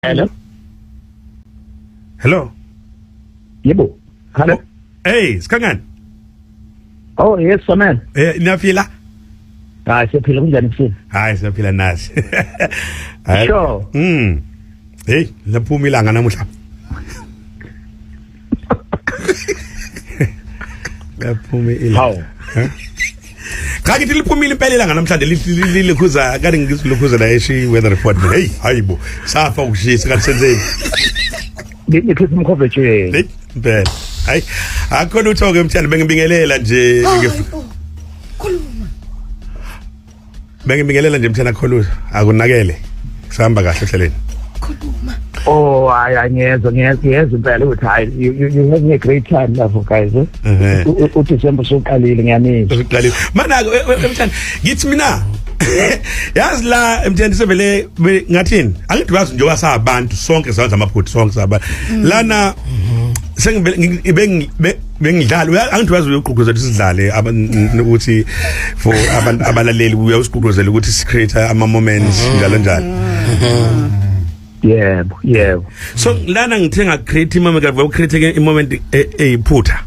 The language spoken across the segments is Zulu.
Hello. Hello. Yebo. Hello. Oh, hey, sikhangani. Oh yes, amen. Eh, niyaphila? Hayi siyaphila kunjani kusini? Hayi siyaphila nasi. Sure. Hey, laphuma ilanga namuhla. Laphuma ilanga. Hawu. Cha ngithi liphumile impela ilanga namhlanje likhuza kade ngizilukhuza la eshi weather report. Hey, hayibo. Safa ukushisa kanti senzeni? Ngikhipha umkhovethi. Hey, impela. Hayi, akho lutho ke mthandi bengibingelela nje. Khuluma. Bengibingelela nje mthandi akho lutho. Akunakele. Sihamba kahle ohlelweni. Khuluma. Oh, hayi angiyezwa ngiyezwa impela ukuthi hayi you having a great time lapho guys. Ehhe. U December usuqalile ngiyanizwa. Usuqalile. Mana ke mthandi ngithi mina yazi la mthandi sevele ngathini angithi bazi njengoba sabantu sonke sawenza amaphutha sonke sabantu lana sengibele bengidlala angithi wazi uyogqugquzela ukuthi sidlale ukuthi for abantu abalaleli uyawusigqugquzela ukuthi si create ama moments njalo njalo. Yebo, yebo. So lana ngithe nga create i moment kavuka create ke i moment eyiphutha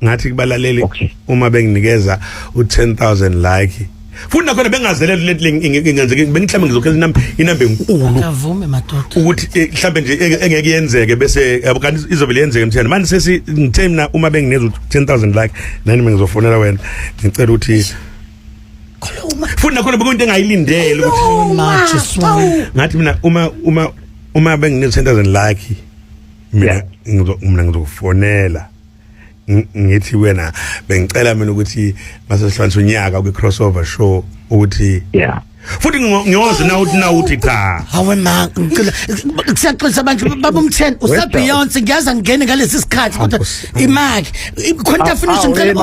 ngathi kubalaleli uma benginikeza u10000 like futhi nakhona bengazelele lento ingenzeke bengihlambe ngizokhetha inamba inamba enkulu avume madoda ukuthi mhlambe nje engeke yenzeke bese yabo kanti izobe liyenzeke mthiyane manje sesi ngithe mina uma bengineza u10000 like nani mengizofonela wena ngicela ukuthi Khuluma. Futhi nakhona bekuyinto engayilindele ukuthi Maje swami. Ngathi mina uma bengineza 10000 like mina ngizo mina ngizokufonela ngithi wena bengicela mina ukuthi masesihlanganisa unyaka kwi crossover show ukuthi yeah futhi ngiyoze na uthi na uthi cha Hawe ma ngicela siyaxolisa abantu baba umtheni usa Beyonce ngiyazi angene ngalesi sikhathi kodwa imali khona finish ngicela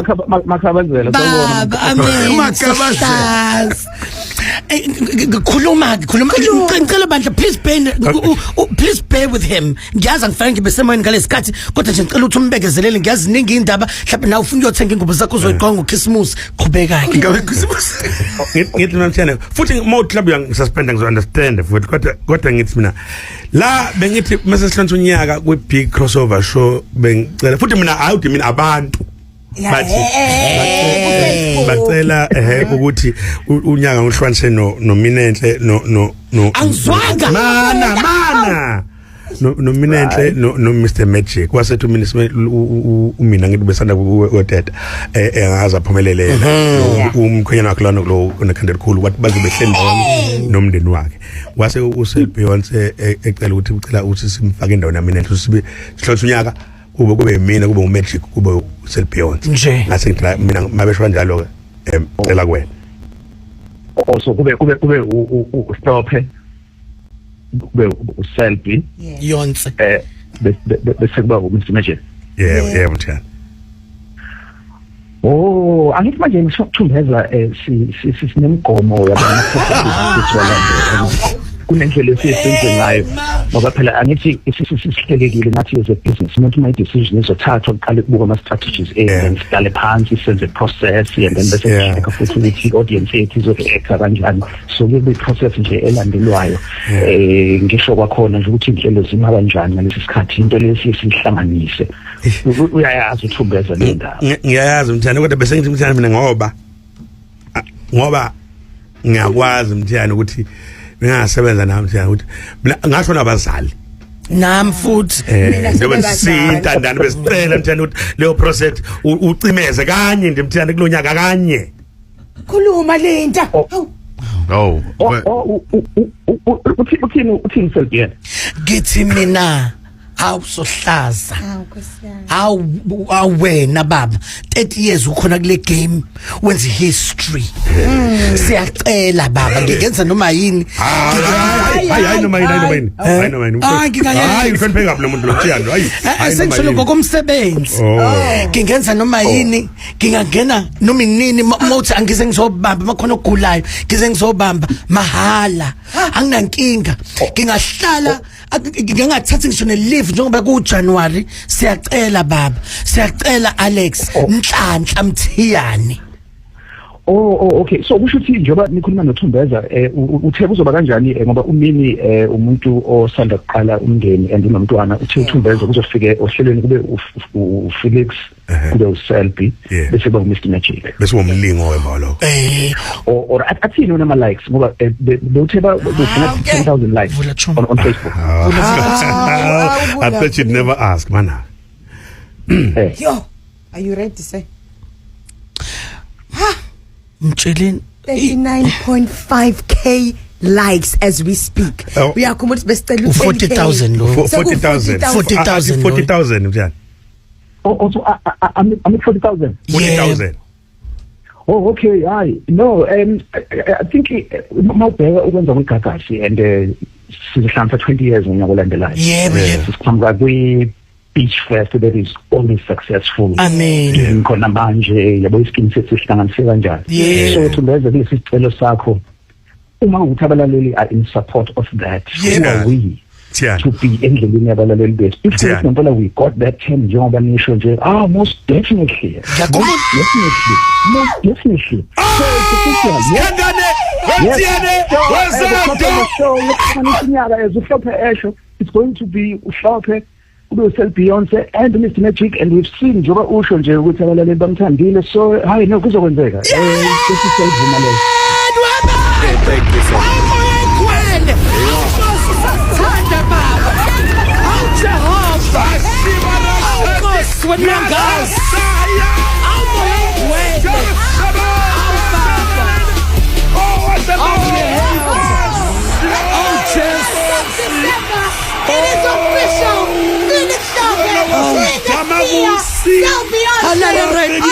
makhabazela baba amen Makhabazela. Ngikhuluma ngikhuluma ngicela bandla please bear please bear with him ngiyazi angifanele ngibe semoyeni ngalesikhathi kodwa nje ngicela ukuthi umbekezelele ngiyazi ningi indaba mhlawumbe nawe ufuna uyothenga ingubo zakho uzoyiqonga ngoKhisimusi qhubeka ke Ngabe Christmas. Ngithi mina mthiyane futhi uma uthi mhlawumbe uyangi-suspend ngizo-understand futhi kodwa ngithi mina la bengithi mase sihlanganisa unyaka kwi-big crossover show bengicela futhi mina hayi ukuthi mina abantu bathi bacela ehe ukuthi unyaka ngihlukanise no nominenhle no no no Angizwanga. mana mana no nominenhle no no Mr Magic wasethi uMr umina ngithi besanda kuteta eh engaze aphumelele yena umkhwenyana wakhe lona lo onekhanda elikhulu wathi baze behleli ndawonye nomndeni wakhe wase use Beyonce ecela ukuthi ucela ukuthi simfake endaweni yaminenhle sibe sihlonisa unyaka kube yimina kube uMagic kube uSelBeyonce Nje. ngase ngithi la, mina mabesho kanjalo ke cela kuwena Oh so kube uStophe kube uSelby Yonse bese kuba uMr Magic. Yebo yebo mthiyane. Oh angithi manje ngisokuthumbeza sinemgomo yabona siwalandela kunendlela esiyenze ngayo ngoba phela angithi sihlelekile nathi as a business umuntu uma i-decision izothathwa kuqale kubuka ama-strategies ethu and siqale phansi senze process and then bese check futhi ukuthi i-audience yethu izo-react kanjani so kube process nje elandelwayo ngisho kwakhona nje ukuthi inhlelo zima kanjani ngalesi sikhathi into lesi sihlanganise uyayazi uthumbeza le ndaba ngiyayazi mthiyane kodwa bese ngithi mthiyane mina ngoba ngiyakwazi mthiyane ukuthi bengasebenza nami mthiyane ukuthi mina ngasho nabazali nami futhi njengoba siyintandane besicela mthiyane ukuthi leyo process ucimeze kanye nje mthiyane kulonyaka kanye Khuluma linda. Hawu. Oh. Oh uthini uthini Selbien? Ngithi mina hawu sohlaza. Hawu Nkosi yami. Hawu awena baba 30 years ukhona kule game wenza history. Siyacela baba ngingenza noma yini. Hayi hayi noma yini hayi noma yini hayi noma yini. Hayi ngingayenza. Hayi uhlonipheke kabi lo muntu lo Mthiyane hayi. Sengisholo ngokomsebenzi. Oh. Ngingenza noma yini ngingangena noma inini mawuthi angize ngizobamba makhona ogulayo ngize ngizobamba mahala anginankinga ngingahlala ngingathatha ngisho ne leave njengoba ku January siyacela baba siyacela Alex Nhlanhla Mthiyane. Oh, okay. So kusho ukuthi njengoba nikhuluma noThumbeza, uthe kuzoba kanjani, ngoba umini umuntu osanda kuqala umndeni and unomntwana, uthe uThumbeza kuzofike ohlelweni kube uFelix, kube uSelby, bese kuba uMr Magic. Bese womlingo wemva lokho. Or athini wona ama likes, ngoba bewuthe ba ufuna 10,000 likes Vula, chum. on Facebook. I thought you'd never ask, mana. Yo, are you ready, sir? Mtsheleni. 39.5K likes as we speak. Oh. Uyakhumbula ukuthi besicela U-40,000 lo. 40,000. 40,000. 40,000 mthiyane. Oh, also I'm at 40,000. 40,000. Oh, okay. Hayi, no, I think mawubheka ukwenza kweGagasi and sizihlanganisa 20 years ngonyaka olandelayo. Yebo, yebo. Siqhamuka kwi beach fest that is always successful. Amen. Khona manje yabo iskim sethu sihlanganise kanjani. So Thumbeza, kulesi sicelo sakho, uma ukuthi abalaleli are in support of that, who are we Thiyane. to be endleleni yabalaleli bethu? If ngempela we got that 10 njengoba nisho nje, ah, most definitely. Ngiyakubona. Most definitely. Most definitely. So it's official. Yes. Khangane, Yes. Thiyane, So, show yokuhlanganisa unyaka, as uHlophe esho, it's going to be uHlophe, kube usel Beyonce and Mr Magic, and we've seen njengoba usho nje ukuthi abalaleli bamthandile, so hayi, no, kuzokwenzeka, sesiyayivuma leyo. Thank you so much. Kwele. Sithanda baba. Awu Jehova. Awu Nkosi wenangazi. Awu Moya Ongcwele. Awu Baba. Awu Yehova. Awu Jesu. It is official. Felix Hlophe, Halala right now.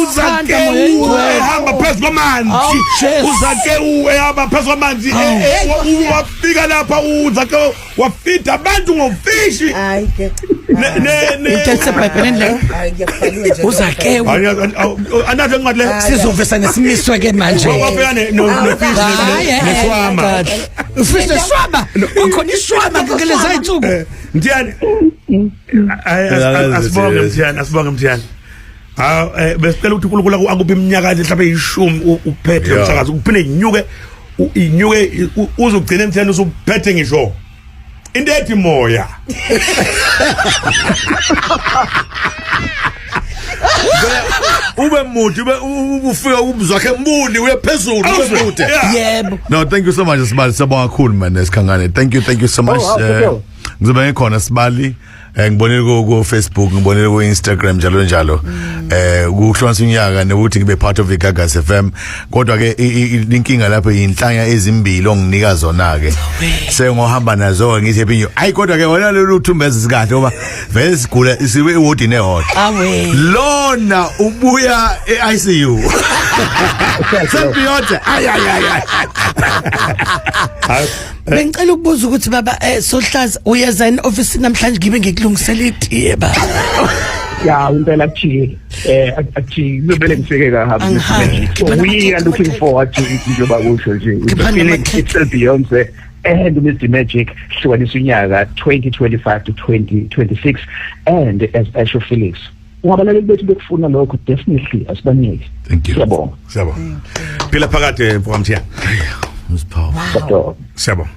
Uzake ehamba phezu kwamanzi. Awu, Jesu. Uzake ehamba phezu kwamanzi, wafika lapha uZake, wafida abantu ngofishi. Hayi ke. Ne ne ne Into esebhayibhelini le. Hayi, ngiyakubhaliwe nje. Uzakewu. Anathi incwadi le. Sizovesa nesimiswe ke manje. Wafika nofishi neshwama. Ufishi neshwama. Kukhona ishwama kulezi insuku. Mthiyane, asibonge Mthiyane, asibonge Mthiyane. Ah, besicela ukuthi uNkulunkulu akuphe iminyaka mhlawumbe 10 uphethe lo msakazo, uphinde inyuke, inyuke, uzugcina Mthiyane usuphethe ngisho into ethi moya. Ube mude, ube ufika umzwakhe mbuni uye phezulu, ube mude. Yebo. No, thank you so much, Sibali. Siyabonga kakhulu, man, esikhangane. Thank you, thank you so much. Oh, okay. Ngizobe ngikhona, Sibali. Ngibonile ku Facebook, ngibonile ku Instagram, njalo njalo. Kuhlukanisa unyaka nokuthi ngibe part of iGagasi FM. Kodwa ke inkinga lapho inhlanya ezimbili onginika zona ke. Sengohamba nazo ngithi happy new. Ayi, kodwa ke wena lolu Thumbeza sikahle ngoba vele sigula sibe ewodini ehhot. Awe. Lona ubuya e-ICU. Sembiyothe. Ay ay ay ay. Bengicela ukubuza ukuthi baba, Sohlaza, uyeza in office namhlanje ngibe ngikulungisela itiye baba? Ya, impela akujiki, akujiki, kuzomele ngifike kahambe. Angihambi. So we are looking forward to it, njengoba kusho nje. Khiphani Felix, amakhekhe. it's Beyonce and Mr Magic hlukanisa unyaka 2025 to 2026, and as esho Felix, ungabalaleli bethu bekufuna lokho, definitely asibaniki. Thank you. Siyabonga. Siyabonga, phila phakade mfoka Mthiyane. Msiphawu. Siyabonga. Siyabonga.